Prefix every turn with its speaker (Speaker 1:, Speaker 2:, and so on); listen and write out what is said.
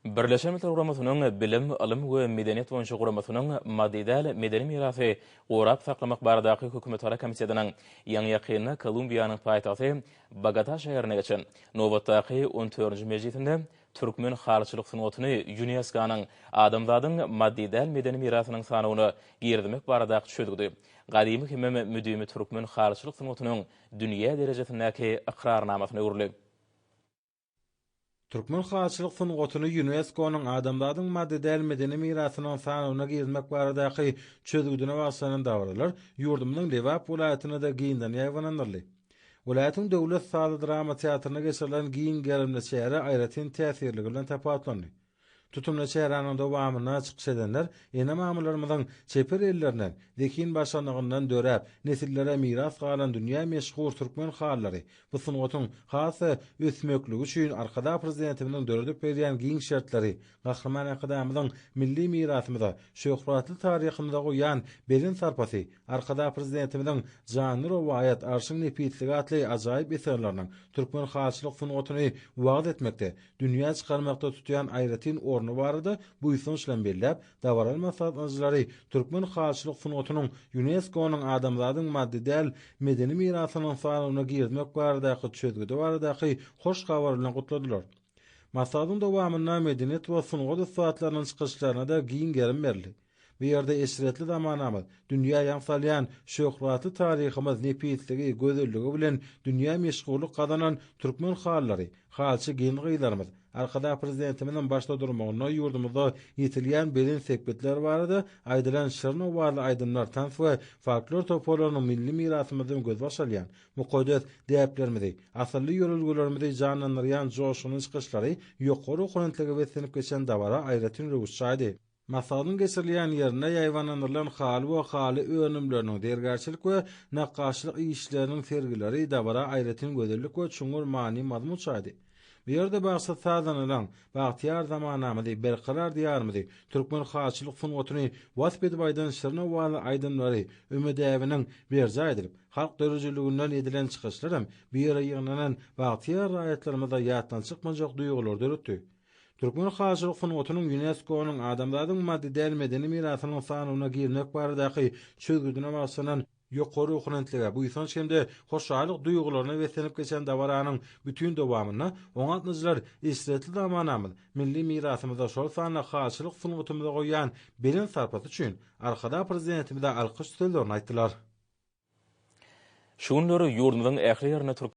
Speaker 1: Birleşen Milletler Guramasynyň Bilim, ylym we medeniýet boýunça guramasynyň Maddy däl medeni mirasy gorap saklamak baradaky hökümetara komitetiniň ýaňy-ýakynda Kolumbiýanyň paýtagty Bogota şäherinde geçen nobatdaky on dördünji mejlisinde türkmen halyçylyk sungatyny ÝUNESKO-nyň Adamzadyň maddy däl medeni mirasynyň sanawyna girizmek baradaky çözgüdi gadymy hemem müdimi türkmen halyçylyk sungatynyň dünýä derejesindäki ykrarnamasyna öwrüldi.
Speaker 2: Türkmen halyçylyk sungatyny ÝUNESKO-nyň Adamzadyň maddy däl medeni mirasynyň sanawyna girizmek baradaky çözgüdine bagyşlanan dabaralar ýurdumyzyň Lebap welaýatynda-da giňden ýaýbaňlandyryldy. Welaýatyň Döwlet sazly-drama teatrynda geçirilen giň gerimli çäre aýratyn täsirligi bilen tapawutlandy. Tutumly çäräniň dowamynda çykyş edenler ene-mamalarymyzyň çeper ellerinden, zehin başarnygyndan döräp, nesillere miras galan dünýä meşhur türkmen halylary, bu sungatyň has-da ösmekligi üçin Arkadag Prezidentimiziň döredip berýän giň şertleri, Gahryman Arkadagymyzyň milli mirasymyza, şöhratly taryhymyza goýýan belent sarpasy, Arkadag Prezidentimiziň Janly rowaýat, Arşyň nepisligi atly ajaýyp eserleriniň türkmen halyçylyk sungatyny wagyz etmekde, dünýä çykarmakda tutýan aýratyn orny barada buýsanç bilen belläp, dabaraly maslahatlaryjylary türkmen halyçylyk sungatynyň ÝUNESKO-nyň Adamzadyň maddy däl medeni mirasynyň sanawyna girizmek baradaky çözgüdi baradaky hoş habar bilen gutladylar. Maslahatyň dowamynda medeniýet we sungat ussatlarynyň çykyşlaryna-da giň gerim berildi. Bu ýerde eşretli zamanamyz, dünýä ýaň salýan şöhratly taryhymyz nepisligi, gözelligi bilen dünýä meşhurlyk gazanan türkmen halylary, halyçy gelin-gyzlarymyz, Arkadag Prezidentimiziň başda durmagynda ýurdumyzda ýetilýän belent sepgitler barada aýdylan şirin owazly aýdymlar, tans we folklor toparlarynyň milli mirasymyzdan gözbaş alýan mukaddes däplerimizi, asylly ýörelgelerimizi janlandyrýan joşgunly çykyşlary ýokary ruhubelentlige beslenip geçen dabara aýratyn röwüş çaýdy. Maslahatyň geçirilýän ýerinde ýaýbaňlandyrylan haly we haly önümleriniň, zergärçilik we nakgaşçylyk işleriniň sergileri dabara aýratyn gözellik we çuňňur many-mazmun çaýdy. Bu ýerde bagşy-sazandalaryň bagtyýar zamanamyzy, berkarar Diýarymyzy, türkmen halyçylyk sungatyny wasp edip aýdan şirin owazly aýdymlary üme däbiniň berjaý edilip, halk döredijiliginden edilen çykyşlar hem bu ýere ýygnanan bagtyýar raýatlarymyzda ýatdan çykmajak duýgulary döretdi. Türkmen halyçylyk sungatynyň ÝUNESKO-nyň Adamzadyň maddy däl medeni mirasynyň sanawyna girmek baradaky çözgüdine bagyşlanan ýokary ruhubelentlige, buýsanç hem-de hoşallyk duýgularyna beslenip geçen dabaranyň bütin dowamynda oňa gatnaşyjylar eşretli zamanamyz, milli mirasymyza, şol sanda halyçylyk sungatymyza goýýan belent sarpasy üçin Arkadag Prezidentimize alkyş sözlerini aýtdylar.
Speaker 1: Şu günler ýurdumyzyň ähli ýerinde türk.